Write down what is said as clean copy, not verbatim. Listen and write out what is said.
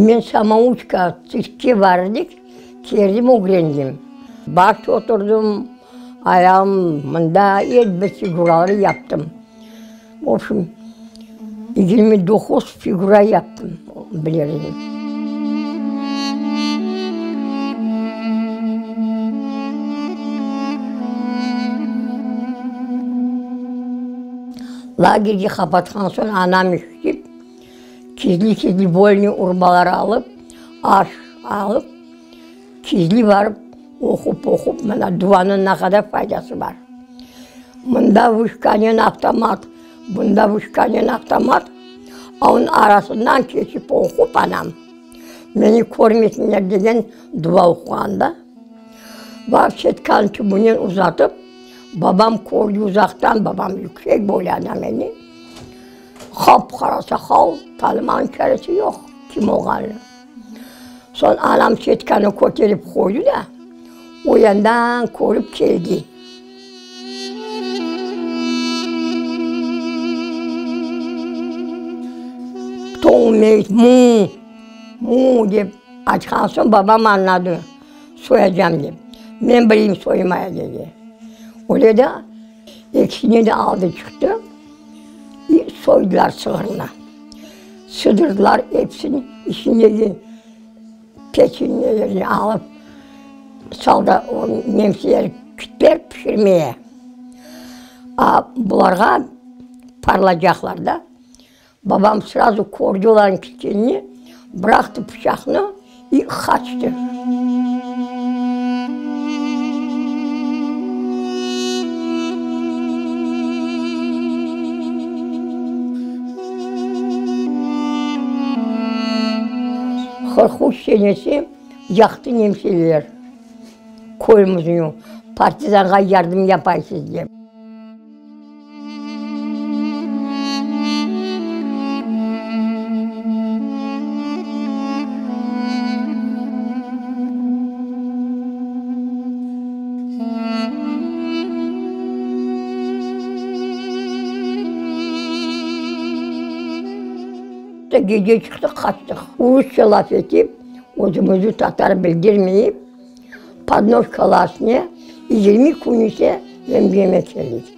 Men samouçka tsirkke bar edik, keldim ögrendim. Baş oturdım, ayağım mında, er bir figuraları yaptım. Vobşem, 29 figura yaptım, biler edim. Lagerge qapatqan soñ anam işitip, gizli-gizli vollnıy urbalar alıp, aş alıp, gizli barıp oqup-oqup, mına duvanıñ ne qadar faydası bar. Mında vışkanen avtomat, bunda vışkanen avtomat, onıñ arasından keçip oqup anam, meni körmesinler degen duva oquğanda, barıp setkanı tübünen uzatıp, babam kördi uzaqtan, babam yüksek boylu adam edi, qap-qara saqal, tanımağın çaresi yoq kim olğanını. Soñ anam setkanı köterip qoydı da, o yandan körip keldi. Toñ meyit mu, mu dep açqan soñ babam añladı, soyacam dep. Men bileyim soymaya dedi. Öyle de ekisini de aldı çıqtı, i soydılar sığırnı. Sıdırdılar episini, içindeki peçenelerini alıp saldı o nemseler kitler pişirmeye. A bularğa parlacaqlar da. Babam srazu kördi olarnıñ kitkenini, bıraqtı pıçaqnı i qaçtı. 43 senesi yaqtı nemseler köyümizni, partizanğa yardım yapaysız dep. Gece çıqtıq, qaçtıq. Rusça laf etip, özümizni tatar bildirmeyip, podnojkalar üstüne 20 kün ise emceme keldik.